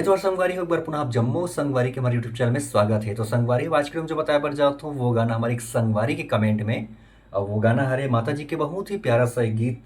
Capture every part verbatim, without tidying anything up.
तो संगवारी हो, एक बार पुनः आप जम्मो संगवारी के हमारे YouTube चैनल में स्वागत है। तो संगवारी हो, आज के हम जो बताए बर जात हूँ, वो गाना हमारे एक संगवारी के कमेंट में, और वो गाना हरे माता जी के बहुत ही प्यारा सा एक गीत,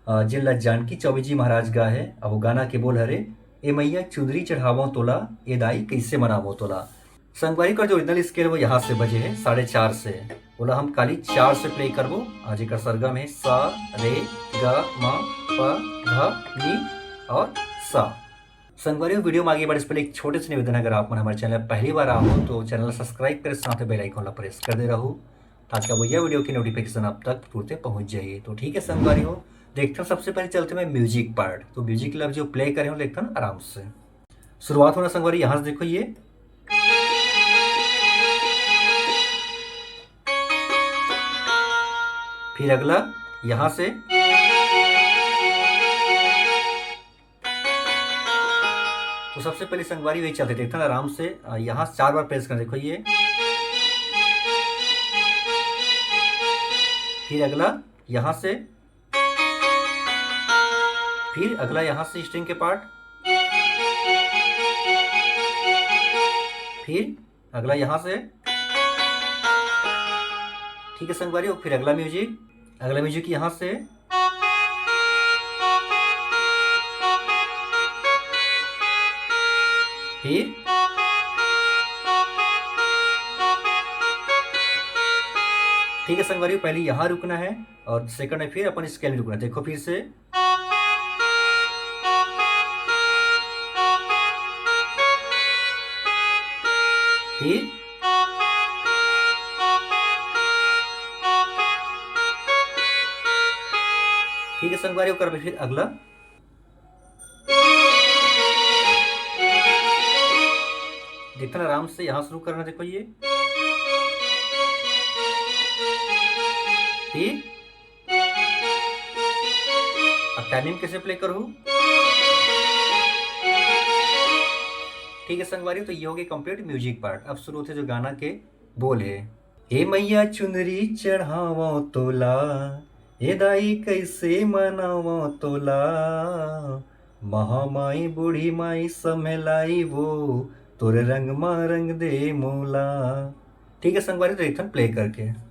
अ, जेन ला जानकी चौबे जी महाराज गा है। और वो गाना के बोल हरे, "ए मैया चुंदरी चढ़ावो तोला, ए दाई कैसे मनावो तोला।" संगवारी का जो ओरिजिनल स्केल वो यहाँ से बजे है, साढ़े चार से, ओला हम खाली चार से प्ले करबो। आज एक सरगम है सा, रे, ग, म, प, ध, नी और सा। संगवारी हो, वीडियो में आगे बढ़े से पहले एक छोटे से निवेदन, अगर आप मन हमारे चैनल पहली बार आओ तो चैनल सब्सक्राइब करे, साथ बेल आइकन ला प्रेस कर दे रहू, ताकि अब यह वीडियो की नोटिफिकेशन आप तक तुरंत पहुंच जाए। तो ठीक है संगवारी हो, देखते हैं सबसे पहले चलते हैं म्यूजिक पार्ट। तो म्यूजिक ला जो प्ले करे हो, देखते हैं आराम से। शुरुआत होना संगवारी, यहाँ से देखो ये, फिर अगला यहाँ से। तो सबसे पहले संगवारी वही चलते, देखते हैं आराम से, अ, यहाँ चार बार प्रेस कर, देखो ये, फिर अगला यहाँ से, फिर अगला यहाँ से स्ट्रिंग के पार्ट, फिर अगला यहाँ से, ठीक है संगवारी हो, फिर अगला म्यूजिक, अगला म्यूजिक यहाँ से, फिर ठीक है संगवारी हो, पहले यहाँ रुकना है और सेकंड में फिर अपन स्केल में रुकना है। देखो फिर से, फिर ठीक है संगवारी हो, कर फिर अगला। देखना आराम से, यहाँ शुरू करना, देखो ये, ठीक। अब टाइमिंग कैसे प्ले करूँ? ठीक है संगवारी, तो ये हो गई कंप्लीट म्यूजिक पार्ट। अब शुरू होते जो गाना के बोल है, "हे मैया चुनरी चढ़ावो तोला, ए दाई कैसे मनावो तोला, महामाई बूढ़ी माई समलाई वो, तोरे रंग मा रंग दे मोला।" ठीक है संगवारी, तो एक ठन प्ले करके।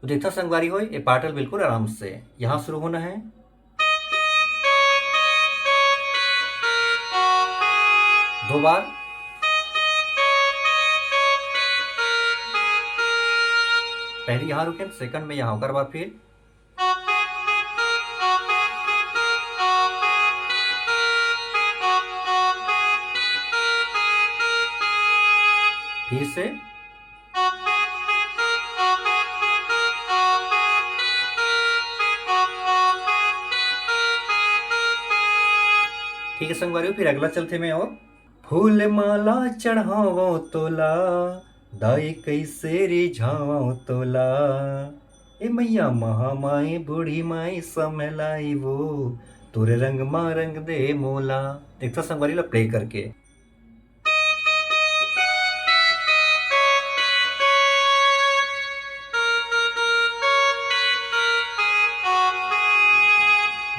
तो देखता संगवारी हो, ये पार्ट बिल्कुल आराम से यहाँ शुरू होना है। दो बार, पहली यहाँ रुके, सेकंड में यहाँ, ओकर बाद फिर, फिर से, ठीक है संगवारी हो, फिर अगला चलते मैं और, फूल माला चढ़ावो तोला, दाई कैसे रिझावो तोला, ए मैया महामाई बूढ़ी माई समलाई वो, तोरे रंग मा रंग दे मोला। देखता संगवारी ला प्ले करके।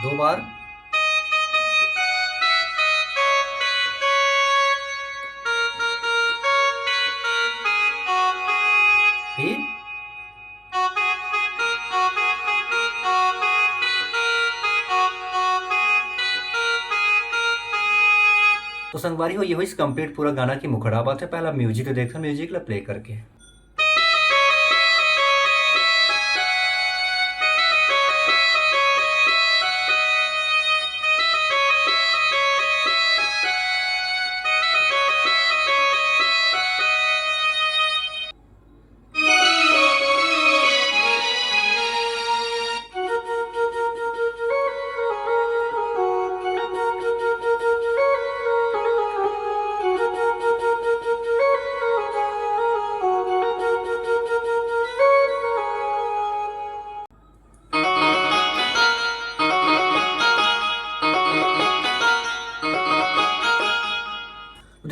दो बार। फिर तो संगवारी हो, ये होइस कंप्लीट पूरा गाना की मुखड़ा बात है। पहला म्यूजिक तो देखो, म्यूजिक ला प्ले करके।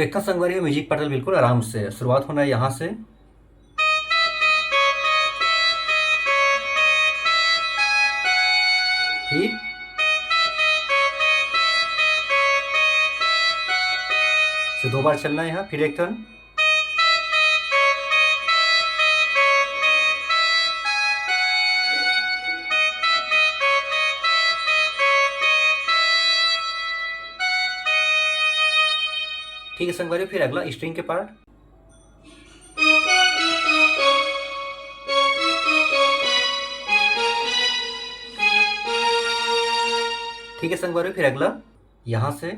देखा संगवारी हो, म्यूजिक पार्ट बिल्कुल आराम से शुरुआत होना है यहाँ से, फिर से दो बार चलना है यहाँ, फिर एक टर्न। ठीक है संगवारी, फिर अगला स्ट्रिंग के पार्ट। ठीक है संगवारी, फिर अगला यहाँ से।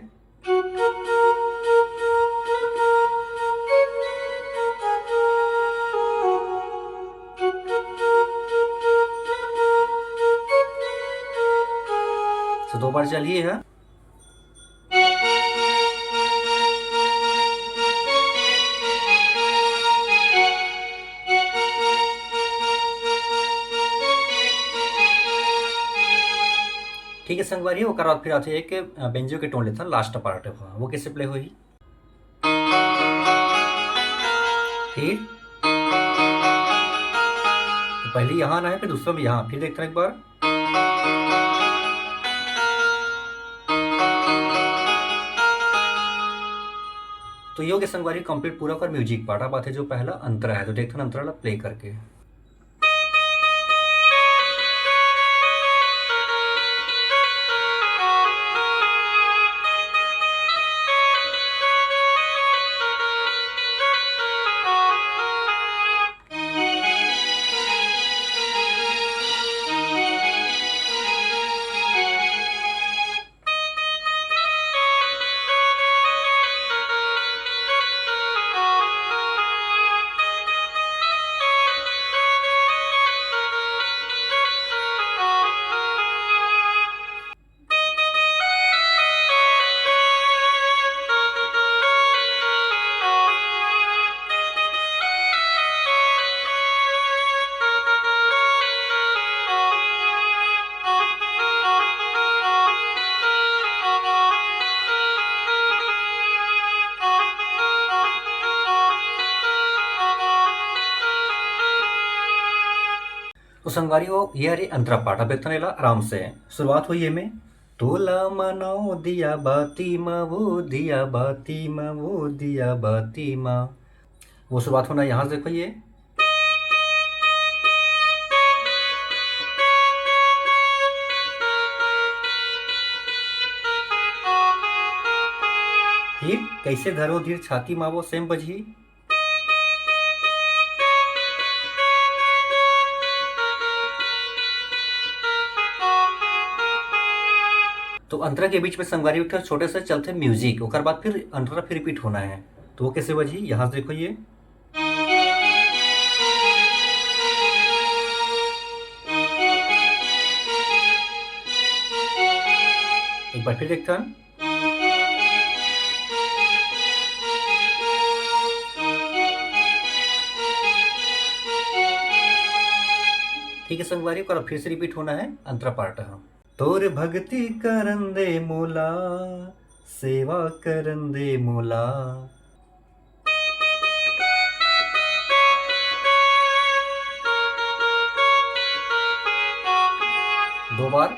तो दो बार चलिए यहाँ। ठीक है संगवारी, ओकर बाद फिर आथे एक, अ, बेंजो के टोन लेथन, लास्ट पार्ट ह, वो कैसे प्ले होही? फिर तो पहले यहाँ आना है, फिर दूसरा भी यहाँ, फिर देखते हैं एक बार। तो ये हो गया संगवारी कंप्लीट पूरा ओकर म्यूजिक पार्ट। अब आथे जो पहला अंतरा है, तो देखते हैं अंतरा ला प्ले करके। तो संगवारी हो, ये हरे अंतरा पाठ। अब इतना एला आराम से शुरुआत होई एमे, तोला मनाओ दिया बाती मा, वो दिया बाती मा, वो दिया बाती मा। वो शुरुआत होना यहाँ से देखो, ये। फिर कैसे धरो धीर छाती मा, वो सेम बजही। तो अंतरा के बीच में संगवारी उठे छोटे से चलते म्यूजिक, ओकर बाद फिर अंतरा फिर रिपीट होना है। तो वो कैसे बजही, यहाँ से देखो ये। एक बार फिर देखते हैं। ठीक है संगवारी, ओकर फिर से रिपीट होना है अंतरा पार्ट ह। तोर भक्ति करन दे मोला, सेवा करन दे मोला। दो बार।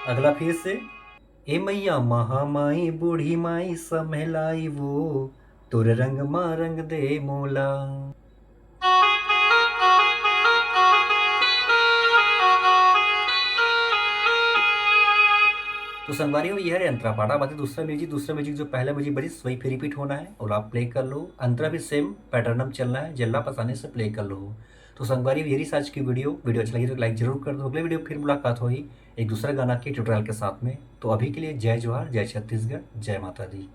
अगला फिर से, ए मैया महामाई बूढ़ी माई समहलाई वो, तोर रंग मा रंग दे मोला। तो संगवारी हो, ये हरे अंतरा पाठ। अब आथे दूसरा म्यूजिक। दूसरा म्यूजिक जो पहला म्यूजिक बजिस, वही फिर रिपीट होना है, ओला आप प्ले कर लो। अंतरा भी सेम पैटर्न में चलना है, जेला आप आसानी से प्ले कर लो। तो संगवारी हो, ये रहिस आज की वीडियो। वीडियो अच्छा लगे तो लाइक जरूर कर दो। अगले वीडियो फिर मुलाकात होही एक दूसरा गाना के ट्यूटोरियल के साथ में। तो अभी के लिए जय जोहार, जय छत्तीसगढ़, जय माता दी।